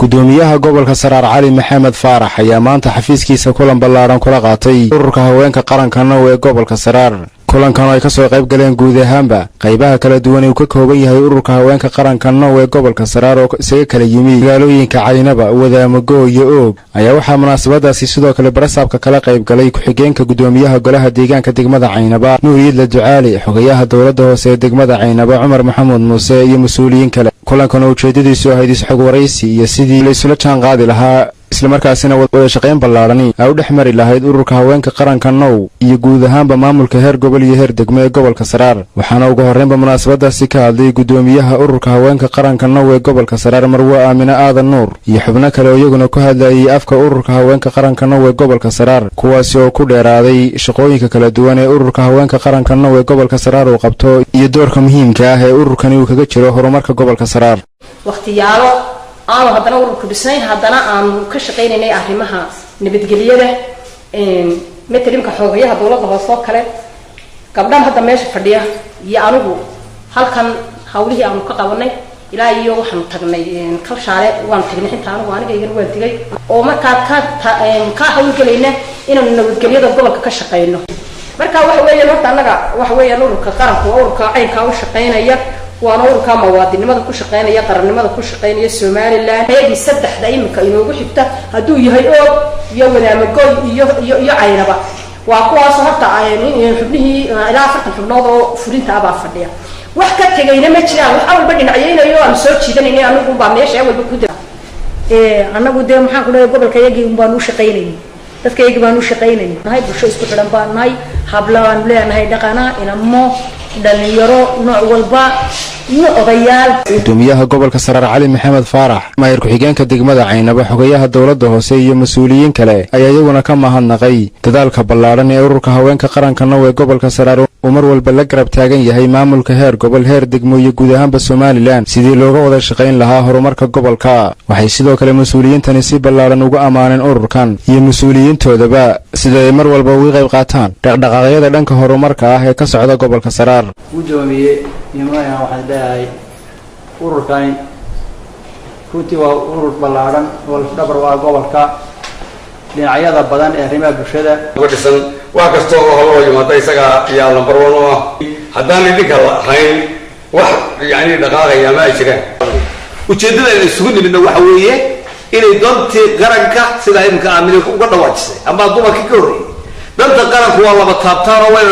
Gudoomiyaha gobolka Saraar, Cali Maxamed Faarax, ayaa maanta xafiiskiisa kulan ballaaran kula qaatay ururka haweenka qaranka Now ee gobolka Saraar. Kulankan oo ay kasoo qayb galeen guud ahaanba qaybaha kala duwan ee uu ka kooban yahay ururka haweenka qaranka Now ee gobolka Saraar oo isaga kala yimi magaalooyinka Caynaba, Wadaamago iyo Oog, ayaa waxaa munaasabadaasi sidoo kale barasaabka kala qayb galay ku-xigeenka gudoomiyaha golaha deegaanka degmada Caynaba, Nuur Iidla Ducaali, xogayaha dowladda hoose ee degmada Caynaba, Cumar Maxamuud Muuse, iyo mas-uuliyiin kale. Kulankan oo ujeedadiisu ahayd isxog waraysi iyo sidii la isula jaan qaadi lahaa, islamarkaasina wada shaqayn ballaarhani ay u dhex mari lahayd ururka haweenka qaranka Now iyo guud ahaanba maamulka heer gobol iyo heer degmo ee gobolka Saraar. Waxaana ugu horreynba munaasabadaasi ka hadlay gudoomiyaha ururka haweenka qaranka Now ee gobolka Saraar, Marwe Aamine Aadan Nuur, iyo xubno kale oo iyaguna ku hadlayay afka ururka haweenka qaranka Now ee gobolka Saraar, kuwaasi oo ku dheeraaday shaqooyinka kala duwan ee ururka haweenka qaranka Now ee gobolka Saraar uu qabto iyo doorka muhiimka ah ee ururkani uu kaga jiro horumarka gobolka Saraar. Wakhtiyaalo aanu haddana ururku dhisnayn, haddana aanu ka shaqaynaynay arrimaha nabadgelyada, matalimka xoogayaha dowladda hoose oo kale, gabdhan hadda meesha fadhiya iyo anigu halkan hawlihii aanu ka qabanay ilaa iyo waxaanu tagnay Kalshaale, waanu tagnay xinta anigu anigaygana waan tegay oo markaa ka hawlgelayna inaanu nabadgelyada gobolka ka shaqayno. Marka waxa weeyaan, horta annaga waxa weeyaan ururka qaranku waa ururka caynkaa u shaqaynaya, waana ururka muwaadinimada ku shaqaynaya, qarannimada ku shaqaynaya Somaliland. Ayagii saddexda iminka inoogu xigta, hadduu yahay Oog iyo Wadaamagoy iyo Caynaba, waa kuwaas. Horta xubnihii ilaa 40 xubnood oo fulinta ah baa fadhiya. Wax ka tegayna ma jiraan, wax awalba dhinacyaynayo aanu soo jiidanaynay anigu baa meesha awalba ku Annagu dee maxaan ku dhahay, gobolka yagii un baanu u shaqaynayay, dadka yagii baanu u shaqaynayay. Nahay bulsho isku xidhan baan nahay, habla baanu leenahay, dhaqana, inamo, dhalinyaro, nooc walba iyo odayaal. Gudoomiyaha gobolka Saraar, Cali Maxamed Faarax, maayir ku-xigeenka degmada Caynabo, xogayaha dowladda hoose iyo mas-uuliyiin kale ayaa iyaguna ka mahadnaqay dadaalka ballaadhan ee ururka haweenka qaranka Now ee gobolka Saraar uu mar walba la garab taagan yahay maamulka heer gobol, heer degmo iyo guud ahaanba Somaliland sidii looga wada shaqayn lahaa horumarka gobolka. Waxay sidoo kale mas-uuliyiintani si ballaadhan ugu ammaaneen ururkan iyo mas-uuliyiintoodaba sida ay mar walba uga qayb qaataan dhaqdhaqaaqyada dhanka horumarka ah ee ka socda gobolka Saraar. Gudoomiye imayan, waxaan leeyahay ururkani runtii waa urur ballaadhan oo lafdhabar u ah gobolka dhinacyada badan ee arrimaha bulshada. Uga dhisan wax kasta oo hawlo yimaada isaga ayaa number one u ah. Haddaan idinka lahayn, wax yacni dhaqaaqaya ma ay jiraan. Ujeeddada aynu isugu nimidna waxa weeye inay dantii qaranka, sidaa iminka Aamine uga dhawaajisay ama dumarkii ka horreeyey, danta qaranku waa laba taabtaan oo waynu